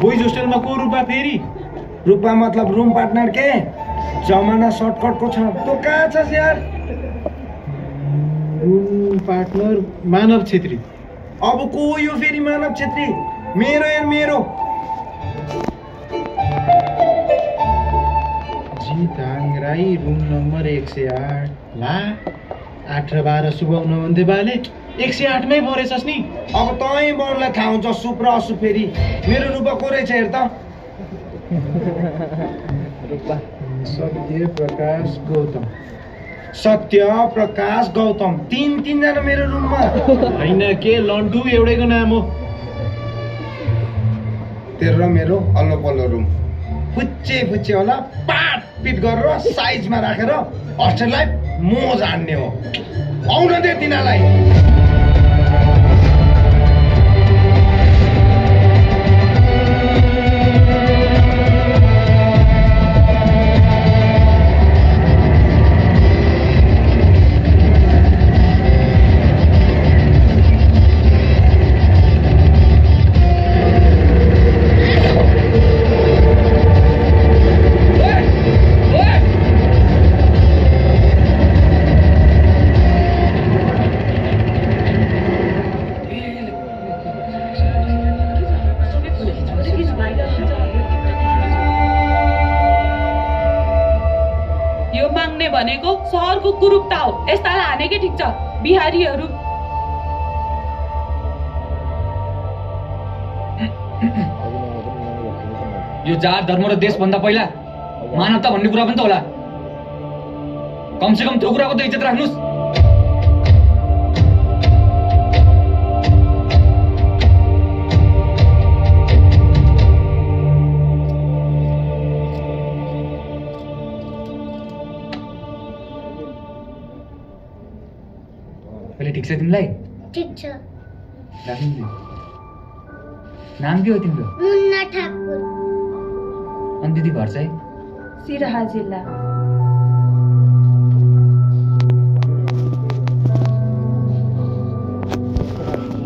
Boys होस्टेलमा को रूपा फेरि? रूपा मतलब रुम पार्टनर के? जमाना सर्टकटको छ। तँ कहाँ छस् यार? रुम पार्टनर मानव छेत्री। अब को यो फेरि मानव छेत्री? मेरो यार मेरो। जिताङ राई रुम नम्बर 108। ला 8 र 12 सुबाउन भन्थे बाले 108 मै परेछस् नि। अब तँलाई बढ्ला थाहा हुन्छ सुप र असुप फेरि। मेरो रूपा को रहेछ हेर त। रूपा सत्य प्रकाश गौतम। सत्य प्रकाश गौतम तीनजना मेरो रुममा। होइन के लन्टु एउटैको नाम हो। तेरो र मेरो अल्लो पल्लो रुम फुच्चे होला पाट पिट गरेर साइजमा राखेर हस्टेललाई मोज हान्ने हो। आउन दे तिनीहरूलाई। भनेको सहरको कुरूपता हो। यस्तालाई हानेकै ठिक छ। बिहारीहरू यो जात धर्म र देश भन्दा पहिला मानवता भन्ने कुरा पनि त होला। कमसेकम त्यो कुराको त इज्जत राख्नुस्। ठिक छ तिमीलाई? ठिक छ। नाम के हो तिम्रो? मुन्ना ठाकुर। अनि दिदी घर चाहिँ? सिराहा जिल्ला।